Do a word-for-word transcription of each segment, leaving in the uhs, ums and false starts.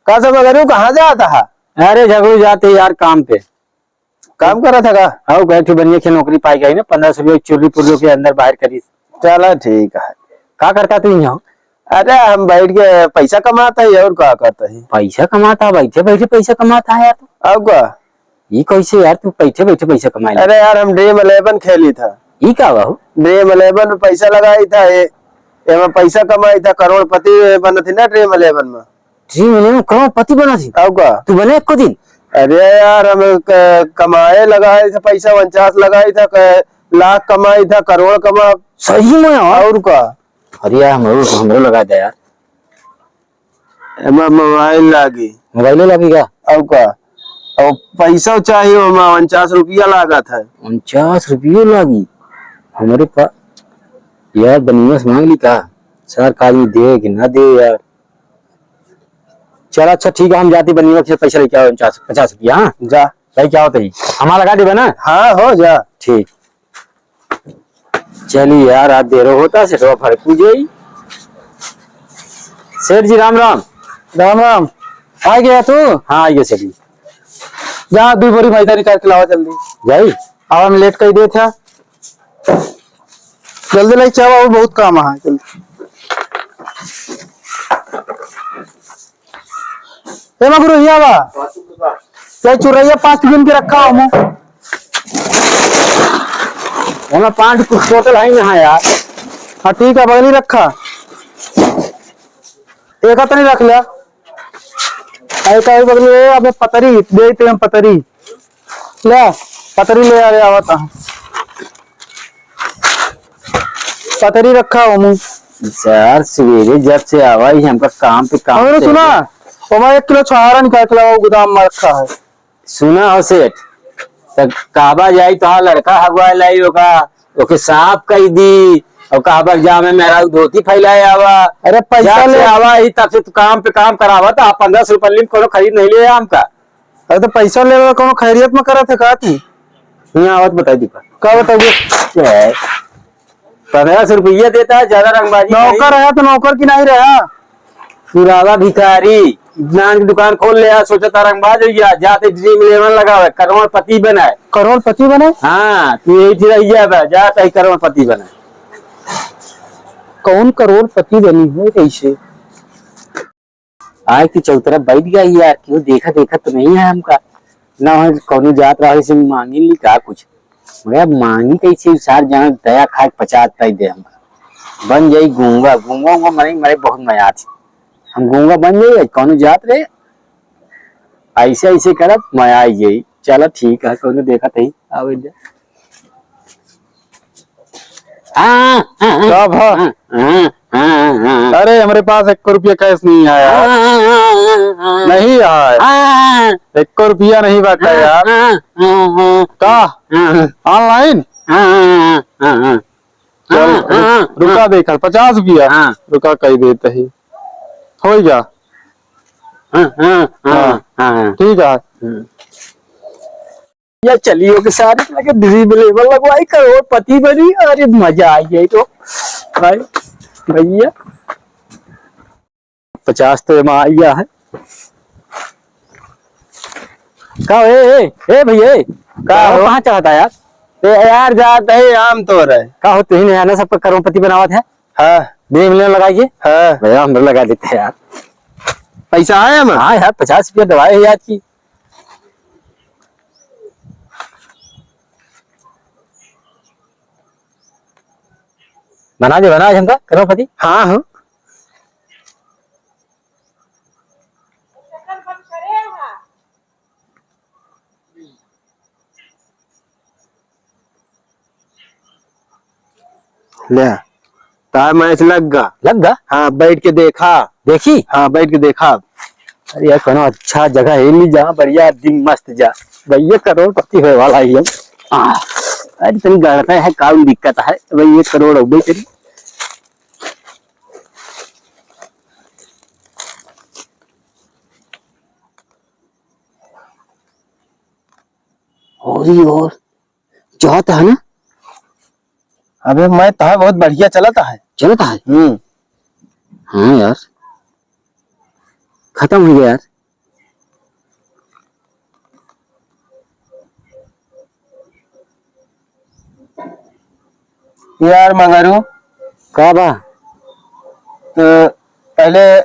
का सब मगरू, कहाँ जात हा? अरे झगड़ू जाते यार काम पे। काम करत है का? हाँ, गए थे बनिया के नौकरी पाई गई ना, पन्द्रह सौ रुपये चुर्री पुर्रियों के अंदर बाहर करी। चला ठीक है। का करता तू यहाँ? अरे हम बैठ के पैसा कमाता है और का करता है? पैसा कमाता, बैठे बैठे पैसा कमाता है यार तू। अब का? ये कैसे यार, तू बैठे बैठे पैसा कमाए? अरे यार, हम ड्रीम इलेवन खेली था। ई का बा हो? ड्रीम इलेवन में पैसा लगाई था, ये, एमे पैसा कमाई था, करोड़पति बनत ही ना ड्रीम इलेवन में। ड्रीम इलेवन करोड़पति बनत ही? अब का? तू बने एको दिन? अरे यार, हम क-, कमाए लगाई था पैसा, उनचास लगाई था, क-, लाख कमाई था, करोड़ कमा। सही में यार? और का? अरे यार, हमरो, हमरो लगा दे यार। एमा मोबाइल लागी। मोबाइलो लागी का? अब का? अब पैसा चाहिए, ओमा उनचास रुपया लागत है। उनचास रुपयो लागी? हमरे पा-, यार, बनिया से मांग ली का? सर, का आदमी दे कि ना दे यार? चल, अच्छा, ठीक है, हम जाते बनिया से पैसा लेके आओ, उनचास, पचास रुपया, हाँ? जा। भाई, क्या होता है? हमारा लगा देबे ना? हाँ, हो जा। ठीक। चली यार, आज देरो होता, सेठवा फड़कू जाई। सेठ जी, राम राम। राम राम। आ गया तू? हाँ, आ गया सेठ जी। जा, दू बोरी मैदा निकाल के लावा जल्दी। जाई? आवा, हम लेट कर देत है। जल्दी लेके आवा, वो बहुत काम है, जल्दी। ए मगरू, हिया बा। चाहे चुरैया पाँच दिन के रखा हो मुँह। ओमे पाँच कुछ टोटल है ना यार। हाँ, ठीक है, बगली रखा। एक तनी रख लिया। ऐसा ही बगली है, अबे पतरी, दे ते हम पतरी। ले, पतरी ले आ रे, आवत है। पतरी रखा हो मुँह। यार, सवेरे जब से आवा ही हमका काम पे काम अरे से सुना, ओमा एक किलो छुहारा निकाल के लावा, गोदाम में रखा है। सुना हो सेठ, त काबा जाई तो हाँ लड़का हगवा लाई ओका, ओके साफ कई दी, और काबा जा में मेरा धोती फैलाए आवा। अरे पैसा जब से ले आवा ही तब से तू काम पे काम करावा, तो आप पन्द्रह सौ रुपये लीम कोनो खरीद नहीं ले आम का। अरे तो पैसा लेवे कोनो खैरियत में करत है का तू? यहाँ आवत बताई दीपा। का बताइए? क्या है? पन्द्रह सौ रुपया देता है, ज्यादा रंगबाजी नौकर नहीं। रहा तो नौकर की नहीं रहा। पुरावा भिखारी, नान की दुकान खोल ले, आज सोचता रंगबाज हो गया, जाते ड्रीम इलेवन लगावे, करोड़पति बनाए। करोड़पति बने? हाँ, तू यही थी रह गया था, जाते ही करोड़पति बनाए। कौन करोड़पति बनी है कैसे? आए कि चौतरा बैठ गया यार, क्यों देखा देखा तो नहीं है हमका, ना हो कौनो जात रहा से मांगी ली का कुछ, मगर अब मांगी कैसे? सार जहाँ दया खाए पचास तय दे हमका, बन जाई गूंगा, गूंगा उंगा मरे मरे बहुत मया थी, हम गूंगा बन जाई, कौनो जात रहे ऐसे ऐसे करब मया आई जाई। चला ठीक है, कौनो देखा तही आवे दे। हाँ, हाँ, हाँ, का भा? हाँ, हाँ, हाँ, हाँ, हाँ। अरे, हमरे पास एको रुपया cash नहीं आया। हाँ, हाँ, हाँ, हाँ, हाँ। नहीं आया। हाँ, हाँ, हाँ। एको रुपया नहीं बाटा हाँ, यार। हाँ, हाँ, हाँ। का? हाँ, हाँ। Online? हाँ, हाँ, हाँ, हाँ, हाँ। चल, हाँ, हाँ, रुक-, हाँ, रुका हाँ। देखा, पचास रुपया। हाँ। रुका, कही देते ही। हो गया। हाँ, हाँ, हाँ, हाँ। हाँ, हाँ। ठीक है। हम्म। या चलियो के सारे लगे ड्रीम इलेवन लगवाई, करोड़पति बनी। अरे मजा आ गया तो भाई, भैया पचास तो एमा आ गया है। का हो, ए, ए, ए भैया, ए, का हो? कहाँ चढ़ता यार? ए यार, जात है आम तोड़े। का हो, तू ही नहीं आना, सबका करोड़पति बनावत है? हाँ। ड्रीम इलेवन लगाइए। हाँ। भैया, हम लगा देते हैं यार। पैसा आया ना? हाँ यार, पचास रुपया दवाई है यार की। बना दे, बना दे हमका करोड़पति। हाँ, हाँ। ले, तार मैच लग गा। लग गा? हाँ, बैठ के देखा। देखी? हाँ, बैठ के देखा। अरे यार, कोनो अच्छा जगह है नहीं, जहाँ बढ़िया दिन मस्त जा। भैया करोड़पति होए वाला ही हम। आ, अरे, तनी गड़ता है, काम दिक्कत है। भैया, करोड़ हो गई तेरी। और ही और। जात है ना? अबे मैं तो है, बहुत बढ़िया चलत है। चलत है? हम्म। हाँ यार, खत्म हो गया यार। यार मंगरू, का बा? तो पहले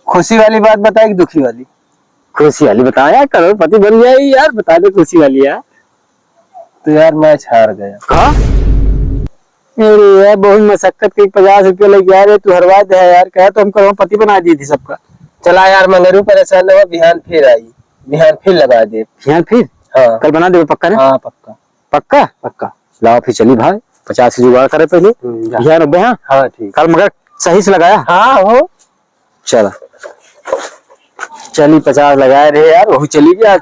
खुशी वाली बात बताए कि दुखी वाली? खुशी वाली बताओ यार, करोड़पति बन गया ही यार, बता दे खुशी वाली यार। तो यार मैच हार गया। का? अरे यार, बहुत मशक्कत के पचास रुपया लेके आ रहे, तू हरवा दे है यार, कहा तो हम करोड़पति बना दी थी सबका। चला यार मंगरू, परेशान न हो, बिहान फिर आई, बिहान फिर लगा दे। बिहान फिर? हाँ। कल बना देबे पक्का ना? हाँ, पक्का। पक्का? पक्का। लाओ फिर चली भाई, पचास की जुगाड़ करे पहले। हम्म, जा। बिहान अबे, हाँ? हाँ, ठीक। कल मगर सही से लगाया? हाँ, हो। चला। चली, पचास लगाए रहे यार, वही चली गया।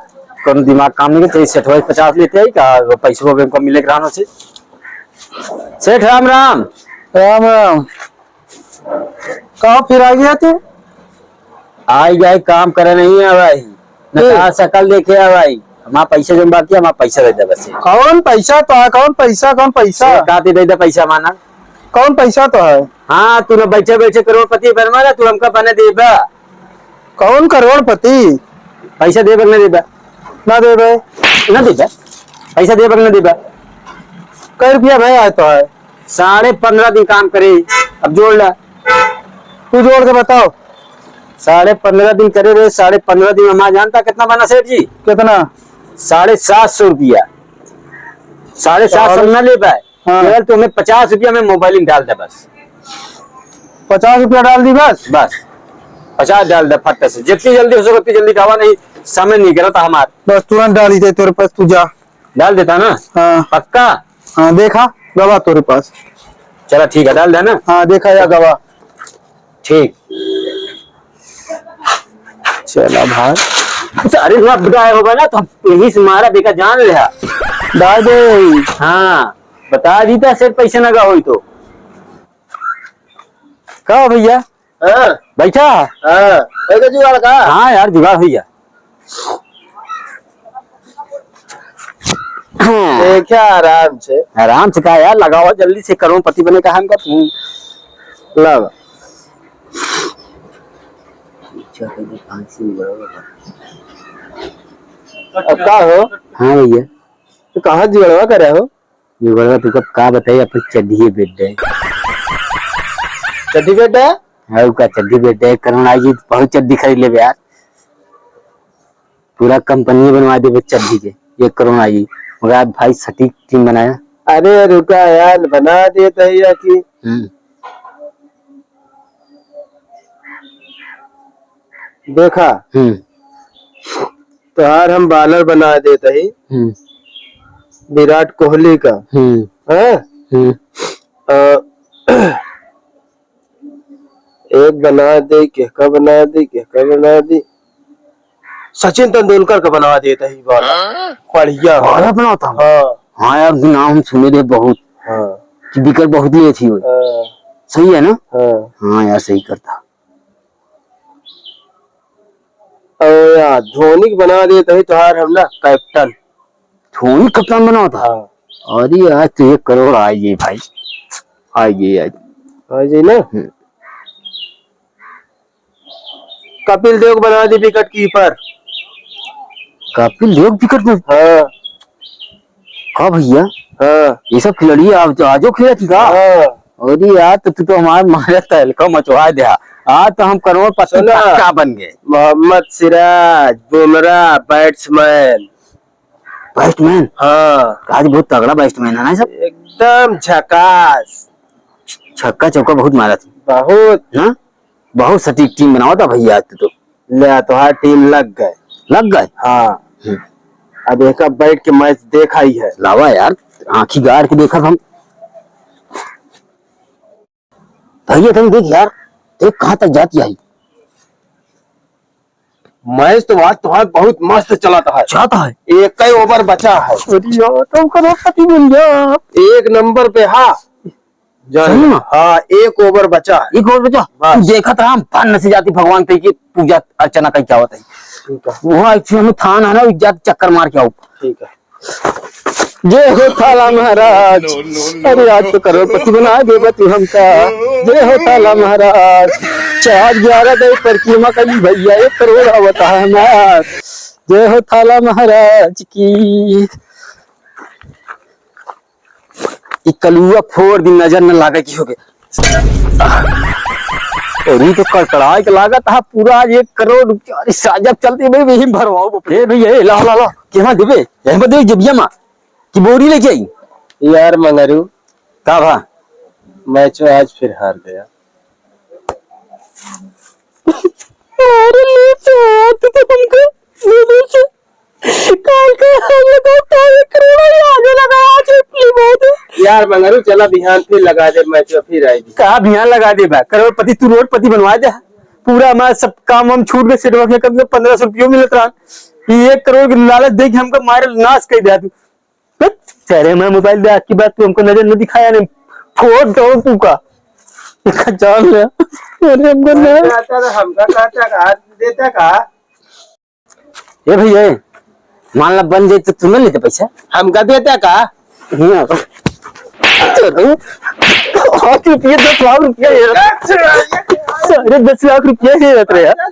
कौन दिमाग काम नहीं करता, सेठ भाई पचास लेते आई का, पैसों को हमको मिले रहना से। सेठ राम राम। राम राम। कहाँ फिर आ गया तू? आई गए, काम करे नहीं है भाई, न ए। कहा शकल देखे है भाई। हमारा पैसा जौन बाकी है, हमारा पैसा दे दे बस। कौन पैसा तो है, कौन पैसा, कौन पैसा? से कहते दे दे पैसा माना। कौन पैसा तो है? हाँ, तू ना बैठे बैठे करोड़पति बनवा रहा, तू हमका बने देबा। कौन करोड़पति? पैसा देबा कि ना देबा? ना देबे। ना देबा? पैसा देबा कि ना देबा? कै रुपया भाई आए तो है? साढ़े पन्द्रह दिन काम करे, अब जोड़ ला। तू जोड़ के बताओ। साढ़े पन्द्रह दिन करे रहे, साढ़े पन्द्रह दिन में हमारा जानता कितना बना सेठ जी? कितना? साढ़े सात सौ रुपया। साढ़े सात सौ साढ़े ना ले पाए। हाँ। केवल तुम्हें पचास रुपया में मोबाइल में डाल दे बस। पचास रुपया डाल दी बस? बस। पचास डाल दे फट से। जितनी जल्दी हो सके उतनी जल्दी डावा, नहीं समय नहीं गिरा था हमार। बस तुरंत डाल ही दे तेरे पास, तू जा। डाल देता ना? हाँ। पक्का? हाँ, देखा, गवा तोरे पास। चला ठीक है, डाल दे ना। हाँ, देखा या गवा। ठीक। चला भाई। अरे ना बताए होगा ना तो हम यही से मारा बेका जान ले। डाल दे। हाँ, बता दी था सेठ पैसे ना का होई तो। का भैया? हाँ। बैठा? हाँ। बैठा जुगाड़ का? हाँ यार, जुगाड़ भैया। देखा आराम से। आराम से का यार, लगावा जल्दी से, करोड़पति बने का हमका तू। लावा। अब का हो? हाँ भैया। तो कहाँ जुगड़वा करे हो? जुगड़वा तू कब का बताई, अपन चड्ढिए बेड है। चड्ढी बेड है? हाँ, का चड्ढी बेड है, करोना आई जी, बहुत चड्ढी खरीद लेबे यार। पूरा कंपनी बनवा देबे चड्ढी के, एक करोड़ आई। मगर आज भाई सटीक टीम बनाया। अरे रुका यार, बना देत है या कि हम्म। देखा, हम्म। तोहार हम bowler बना देत ही, हम्म। विराट कोहली का। हम्म। हाँ? हम्म। अ, एक बना दे, केहका बना दे, केहका बना दे। सचिन तेंदुलकर का बना देत ही bowler। हाँ? बढ़िया। Bowler बनावत है? हाँ। हाँ यार, नाम हम सुने रहे बहुत। हाँ। कि wicket बहुत लिए थी वो। हाँ। सही है ना? हाँ। हाँ यार, सही करता। और यार, धोनी के बना देत ही तोहार हम ना captain। धोनी captain बनावत है? हाँ। अरे आज तो एक करोड़ आ जाई भाई, आ जाई आज। आ जाई ना? हम्म। कपिल देव बना दी wicket keeper। कपिल देव wicket में? हाँ। का भैया? हाँ। ये सब खिलाड़ी आज, आजो खेलत ही का? हाँ। अरे यार, तो तू तो हमार मारे तहलका मचवा दे। आज तो हम करोड़पति सुना। पक्का बन गए। मोहम्मद सिराज, बुमराह, batsman। Batsman? हाँ। आज बहुत तगड़ा batsman है ना सब? एकदम झकास। छक्का चौका बहुत मारा था। बहुत। ना? बहुत सटीक टीम बनावा था भैया आज तो। ले, तोहार टीम लग गए। लग गए? हाँ। हम्म। अब एक बैठ के मैच देखा ही है। लावा यार, आँखी गाड़ के देखा हम। भैया, तुम देख यार, देख कहाँ तक जाती आई। मैच तो आज तोहार बहुत मस्त चलत है। चलत है? एक ही ओवर बचा है। अरे यार, तुम करोड़पति बन जा। एक नंबर पे, हाँ। जान सही में? हाँ, एक ओवर बचा है। एक ओवर बचा? बस। तू देखत रहा, हम फन से जाती भगवान ते की पूजा अर्चना कई क्या होता है। ठीक है। वहाँ एक ठो हमें थान है ना, उ जात चक्कर मार के आओ। ठीक है। जय हो थाला महाराज। अरे आज तो करोड़पति बना देबा तू हमका। जय हो थाला महाराज। चार ग्यारह गए परिक्रमा करी भैया, एक करोड़ आवता है हमार। जय हो थाला महाराज की। कि कलुआ फोर दिन नजर न लागे की होगे। और ये तो कड़कड़ाए के लागत है पूरा आज एक करोड़ रुपया। अरे साजा चलते भाई, वही भरवाओ बाप रे। ए भैया, ए, ला, ला, ला। केमा देबे? यहीं पर दे, जेबिया मा। कि बोरी लेके आई? यार मंगरू, का भा? मैच में आज फिर हार गया। अरे ले तो, तू तो हमको दे दे से। काल का हम लोग का एक करोड़ ही आगे लगा, आज इतनी बहुत है। यार मंगरू, चला बिहान फिर लगा दे मैच में, फिर आएगी। का बिहान लगा दे बा? करोड़पति तू रोडपति बनवा दे। पूरा हमारा सब काम हम छूट गए, सेठ बा के कम से कम पन्द्रह सौ रुपयो मिलत रहा। ये एक करोड़ के लालच दे के हमको मारे नाश कर दिया तू। हट, तेरे मैं मोबाइल दे, आज की बात तू हमको नजर न दिखाया, नहीं फोड़ दो तू का। देखा जान ले। अरे हमको ना। कहता तो हमका कहता का, देता का? ए भैया, मान ला बन जाए तो तू न लेते पैसा? हमका देता का? हाँ। चलो। आठ रुपये, दस लाख रुपया ये रहा। साढ़े दस लाख रुपया ये रहत रहे यार।